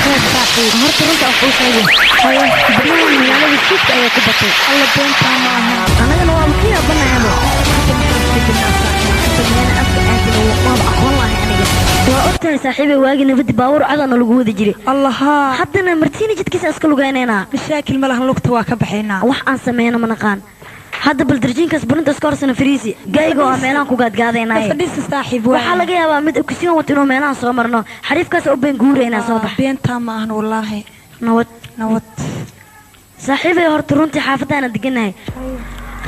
Khayr saaxiib, horta runta aan kuu sheegay. Baryahan magaalada jidka ayaa ku batay. Alla, beentaa ma aha. Annagana waaba ka yaabanayaba. Hadda maxaan isbedelnaa, saaxiib? Hadda meel afka aadina waaba aqoon lahay aniga. Waa ogtahay saaxiibay, waagii nabaddi baabuur cadana lagu wadi jiray. Allahaa. Haddana martiina jidkiisa iska lugaynaynaa. Mashaakil ma lahan, lugta waa ka baxaynaa. Wax aan sameyno ma naqaan. Hadda bal darjiinkaas burinta iska horsana fariisi gaayga oo meelahan ku gaadgaadaynaaye. Fadhiisa saaxiib, waa Waxaa laga yaabaa mid okusiyon wato inuu meelahan soo marno, xariifkaas u been guuraynaa. Soo bax. Beentaa ma ahan wallaahi. Nabad. Nabad. Saaxiibay, horta runtii xaafaddaana degannahay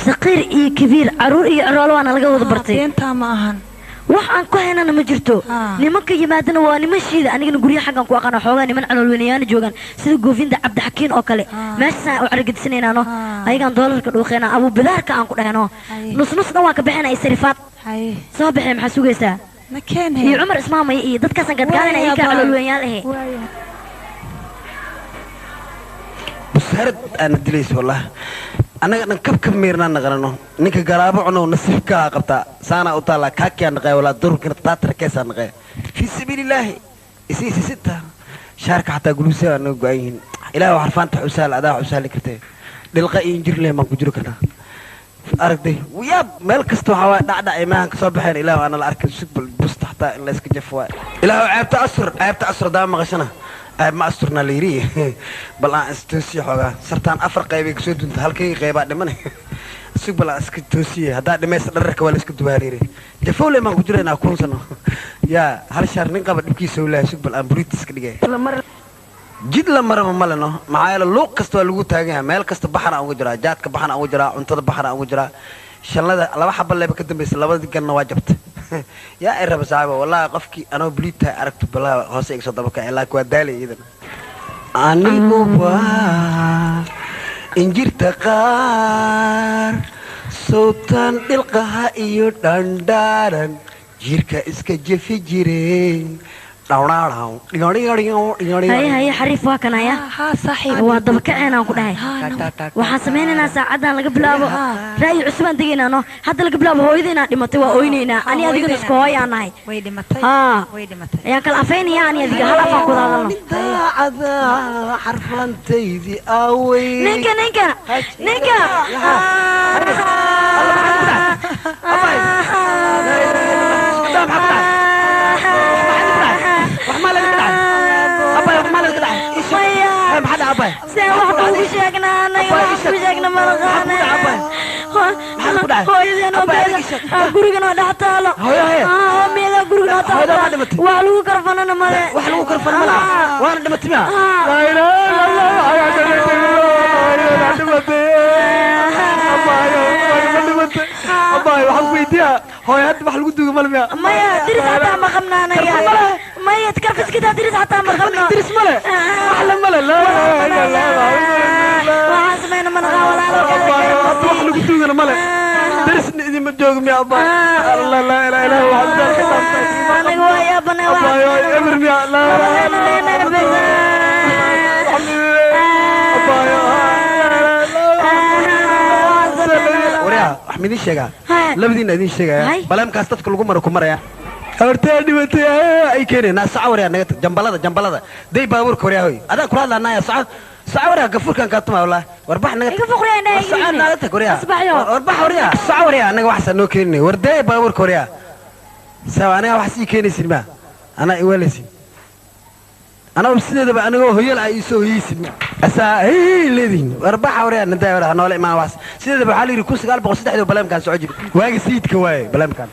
saqiir iyo kabiir, caruur iyo ciroolo waana laga wada bartay. Beentaa ma ahan. Wax aan ku haynana ma jirto. Nimanka yimaadana waa niman shiida. Anigana guryaha xaggan ku aqaana xoogaa niman caloolweynayaana joogaan, sida Goofinda Cabdixakiin oo kale. Meeshaasaan u caragedisanaynano, ayagaan doolarka dhuuqeena, abuu bidaarka aan ku dhahno. Nus nus dhan waan ka bixinaya sarifaad. Soo baxee, maxaa sugaysaa? Na keen. Iyo Cumar Ismaamaya iyo dadkaasaan gadgaadana, iyakaa caloolweynayaal ahe. Busharad aana dilaysa wallah. Annaga dhan kabkab miirnaa naqanano. Ninka garaabo cunow nasiibkaa qabtaa saanaa u taallaa, kaakiyaa naqaya walaa dururkina taatarkeesaa naqaya fii sabiilillaahi isi isi sita shaarka xataa guluusaa naga go'an yihiin. Ilaah xarfaanta xusaal adaa xusaali kartee, dhilqa iyo injir leh maan ku jiri karnaa. Aragtay yaab, meel kasta waxaa waay dhacdhac imahan ka soo baxeen. Ilaah aana la arkin, sugbal busta xataa in la iska jafo waay. Ilaah ceebta astur, ceebta astur. Hadaa maqashana ceeb ma asturna la yidhi. Bal aan istoosiye xoogaa, sartaan afar qaybay kasoo dunta, halkay qaybaa dhiman. Sug bal aan iska toosiye, haddaa dhimaysa dhararka waa la iska dubaa la yidhi. Jafowle maan ku jiraynaa 1000 sano yaa hal shaar nin qaba dhibkiisa ulahay. Sug bal aan buriit iska dhigay. Jid la maraba ma leno, maxaa yeele luuq kasta waa lagu taagan yahay. Meel kasta baxar aan uga jiraa, jaadka baxar aan uga jiraa, cuntada baxar aan uga jiraa. Shanlada laba xaba leba ka dambaysa, labadii ganna waa jabta. Yaa ay raba saaxiibo, wallaahi qofkii anoo buliid tahay aragto balaa hoose iga soo daba kacay, laakiin waa daalay iyadana. Aniguba injirta qaar sowtan dhilqaha iyo dhandhaaran jiirka iska jefi jiray. Haye haye, xariif waa kanaya. Haa saaxiib. Waa dabakaceen ku dhahay. Waxaan samaynaynaa saacadan laga bilaabo ra'yi cusubaan degaynaa. No, hadda laga bilaabo hooyadaynaa dhimatay waa oynaynaa. Ani adigana isku hooy aan nahay. Way dhimatay. Haa. Way dhimatay. Ayaan kala afaynayaa ani adiga, hal afaan ku hadalno. Daacada xarfantaydii aawey. Ninka, ninka, ninka. Maya, seen wax kuugu sheegnaa anaga? Wax ku sheegna malaqaana. Hooyadeen oo beeda gurigan oo dhex taalo. Miyada gurigan oo taalo wax lagu karfanana male. Wax lagu karfan ma laha, waana dhimatay miya? Laa ilaaha illa Allah, dhimatay. Abaayo, ma dhimatay? Abaayo, waxaan ku weydiiyaa, hooyo hadda wax lagu duuga male miya? Maya, diris xataa ma qabna anaga. Maya, karfiskitaa diris xataa ma qabno. Diris male, wax la male. Laa ilaaha illa Allah. Waxaan samayna manaqaa walaalo. Abaayo, hadda wax lagu duugana male, dirisna idinma joogo miya? Abaayo, Allah, laa ilaaha illa Allah, waxaan ka dhaantay. Anaga waa yaabana. Abaayo, eber miya? Laa ilaaha illa Allah. Abaayo. Waryaa, wax ma idiin sheegaa? Labadiina idiin sheegaya, baleemkaas dadka lagu maro ku maraya. Hortee dhimatay ay keeneen naa. Saca waryaa, naga tag. Jambalada, jambalada day baabuurka. Waryaa, hoy, adaa kula hadlaanaya. Saca, saca waryaa, gafuurkan kaa tumaa wallah. Warbax naga. Iga foq waryaa, indhaha. War saca naga tag waryaa. Asbaxyo. Warbax waryaa, saca waryaa, annaga waxaasa noo keeninay. War day baabuurka waryaa. Sawa aniga wax sii keenaysin ma anaa iweelaysin. Anaa sideedaba anigoo hoyal ah iisoo hoyeysin ma asaa hey leedihin. Warbaxa waryaa, nadaa waryaa, noola imaan. Waxas sideedaba waxaa la yidhi 1903 baleemkaan soco jiri, waagi sayidka waaye baleemkaan.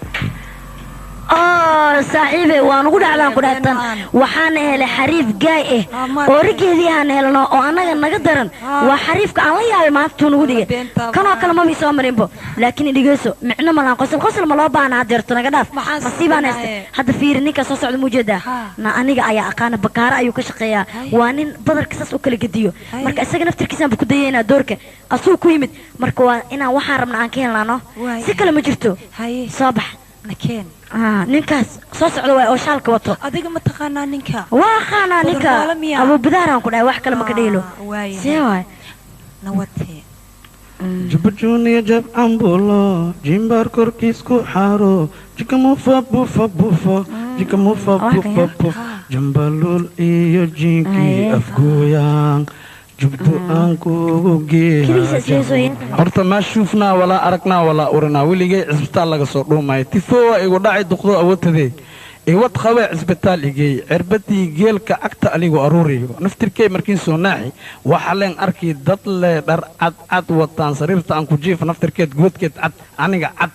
Oo saaxiibe, waan ugu dhacdaan ku dhahtan. Waxaana helay xariif gaay ah oo rigeedii aan helno oo annaga naga daran. Waa xariifka aan la yaabay maanta tuu nagu dhigay. Kanoo kale mami soo marinbo, laakiin dhegeyso, micno malaan qosol qosol ma loo baahna hadeerto. Naga dhaaf, masiibaan haysta. Hadda fiiri, ninka soo socda muu jeedaa na? Aniga ayaa aqaana, bakaara ayuu ka shaqeeyaa. Waa nin badarka saas u kala gediyo. Marka isaga naftirkiisaan ku dayaynaa doorka asuu ku yimid. Marka waa inaan waxaan rabna aan ka helnaano, si kale ma jirto. Soo bax. Nakeen. Ninkaas soo socda waay oo shaalka wato. Adiga ma taqaanaa ninka? Waa aqaanaa ninka. Badarbaala miyaa? Abuu bidaaraan ku dhahay, wax kale ma ka dhehilo. See waay? Nawadee. Jubbajuuniya jab cambulo jimbaar korkiis ku xaaro jikamufa bufa bufo jikamufa bufa buf. Jambaluul iyo jinkii afgooyaan jubto aan kugu geeya. Horta maa shuufnaa walaa aragnaa walaa urinaa, weligay cisbitaal laga soo dhuumaya. Tifoowa igu dhacay duqdo awoodtadee iwad qabee cisbitaal igeey, cirbadii geelka cagta aligu aruuriyo naftirkey markiin soo naaxi. Waxa leen arkii dad lee dhar cad cad wataan, sariirta aan ku jiifa naftirkeed goodkeed cad, aniga cad.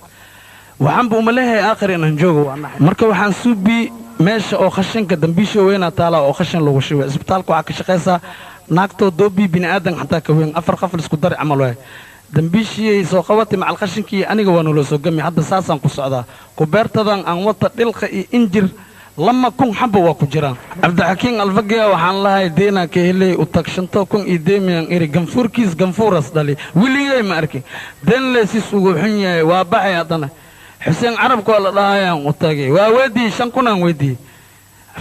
Waxaanba umaleehay aakhir inaan joogo waa naxay. Marka waxaan suubi meesha oo khashinka dambiisha weynaa taala oo khashin lagu shubay. Cisbitaalka waxaa ka shaqaysaa naagtoo doobii bini'aadan xataa ka weyn, afar qafal isku dari camal waay. Dambiishiyay soo qabatay macal khashinkii, aniga waa naloo soo gami. Hadda saasaan ku socdaa. Kubeertadan aan wata dhilqa iyo injir 2000 xamba waa ku jiraan. Cabdixakiin Alfagiya waxaan lahay deenaa ka helay u tag 5000 iyo deemiyan iri ganfuurkiis ganfuuras dhali, weligay ma arkin deenle sis ugu xun yahay. Waa baxay haddana Xuseen Carabka waa la dhahayaan u tagay, waa weydiyey, 5000 aan weydiiyey.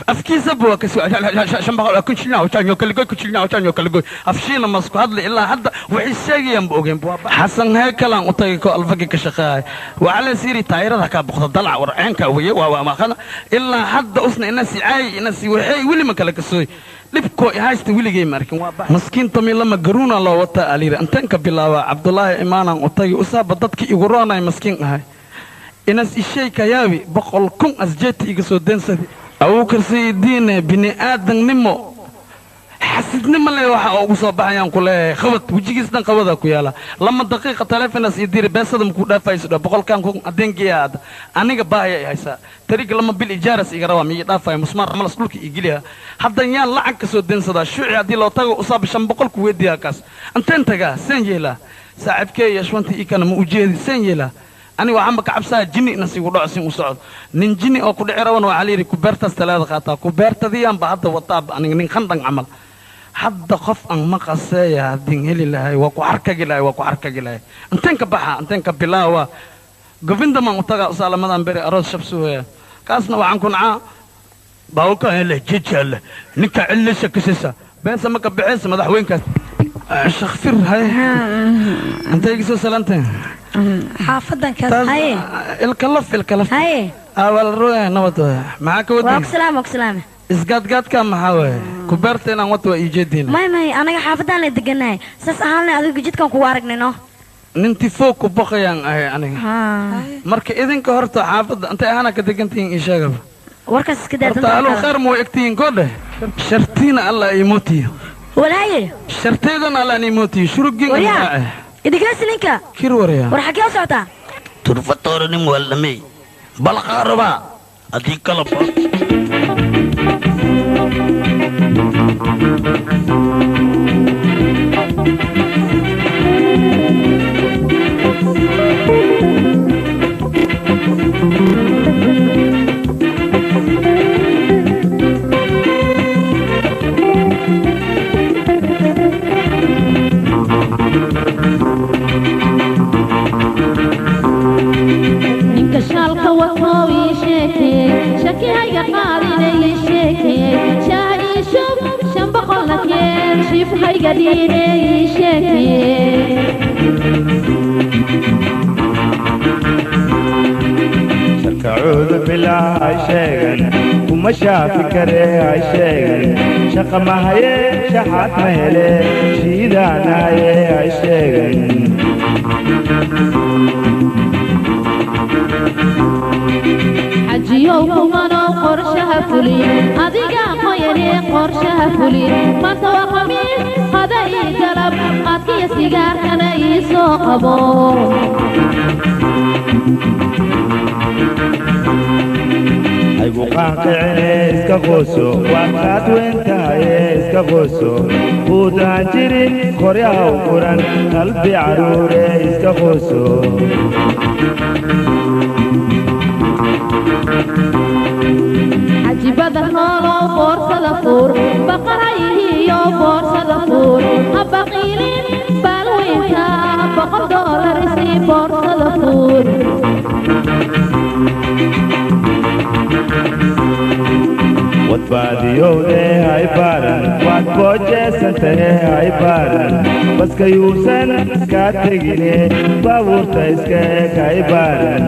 Afkiisaba waa kasoo 500 afshiina masku hadli ilaa hadda waxay sheegayaan ba ogeen. Xasan Heekalaan u tagay koo Alfagi ka shaqeeyay, waxaa la siiri taayirada kaa boqda dalac war ceenka weye waa waa maaqana ilaa hadda usna ina si caay ina si waxay weli ma kala kasooy dhibkoo haysta, weligay ma arkin. Waa maskiin tomi lama garuuna loo wataa aliira intaan ka bilaabaa. Cabdulaahi Imaanaan u tagay, usaaba dadki igu roonay maskiin ahay inas ishay kayaabi 100,000 asjeeti iga soo deensadi. Abuukar Sayidiine bini aadannimo xasidnimo le waxa ugu soo baxayaan ku leeyahay qabad wejigiis dhan qabadaa ku yaala. 2 daqiiqa taleefonas iyo diri beesada makuu dhaafayso dha 100,000 adeengeeya. Hadda aniga baahaya ay haysaa tariga 2 bil ijaaras iga rabaa miiga dhaafaya musmaar malas dhulka ii geliya. Haddan yaan lacag ka soo deensadaa? Shuuci haddii loo tago usaaba 500 ku weydiiyaa kaas. Inteen tagaa seen yeelaa? Saaxiibkee Yashwanti ii kana ma ujeedi seen yeelaa? Aniga waxaanba ka cabsaa jinni inas igu dhaco sin u socdo. Nin jinni oo ku dhici raban waxaa layidhi kubeertaas talaada qaataa, kubeertadiyaanba hadda wataaba aniga nin khandhan camal. Hadda qof aan ma qaseeya haddiin heli lahay waa ku xarkagi lahay, waa ku xarkagi lahay. Inteen ka baxa, inteen ka bilaawa? Govindamaan u tagaa usaalamadan beri aroos shabsuhaya kaasna waxaan ku nacaa baawka hele jijale ninka cillisha kasisa beesa ma ka bixaysa madaxweynkaas shakfir hay intay iga soo salaanteen. Xaafadan kaas. Haye. Ilkalaf ilkalaf. Haye. Awal ruuxa nabad waay, maxaa ka waa wadan ku salaam, waa ku salaame. Isgaadgaadka maxaa waay? Kubeerta inaan wata waa iijeediina. May may, anaga xaafadaan la deganahay saas ahaan le adigu jidkan kugu aragnay no. Nin tifoo ku boqayaan ahay aniga. Marka idinka horta xaafadda intay ahaana ka degantihiin ii sheegaba. Warkaas iska daa. Horta aluu khayr ma way egtihiin koodheh shartiina Allah iimootiyo. Walaaye. Sharteedana Allah iimootiyo shurugin. Waryaa idigaasi ninka kir waryaa. War xaggee u socotaa? Turfatoorinin waaldhamey balqaa rabaa haddii kala ba Ninka shaalka watoo ii sheekeey, shakihayga qaadina ii sheekeey, shaah ii shub 500 keen, shiifhayga dhiine ii sheekeey. Sharkacuudu bilaa hay sheegan kuma shaafi karee hay sheegan shaqa mahaye shaxaad ma hele shiidaanaaye hay sheegan. Xajiyow kumanow qorshaha fuli, adiga qoyane qorshaha fuli. Maanta waa khamiis, qada ii galab qaadkiyo sigaarkana ii soo qabo. Haygu qaanqicine iska qooso, waad qaad weyn tahaye iska qooso, quudaan jirin qoryahaw furan qalbi caruure iska qooso. Xajibada noolow boorsada fuur, baqarayihiyo boorsada fuur, ha baqiilin baalweynka, $100 isii boorsada fuur. Wadbaadiyowde hay baaran, waad boojeesantahe hay baaran, baska yuusan kaa tegine baabuurta iska eg hay baaran.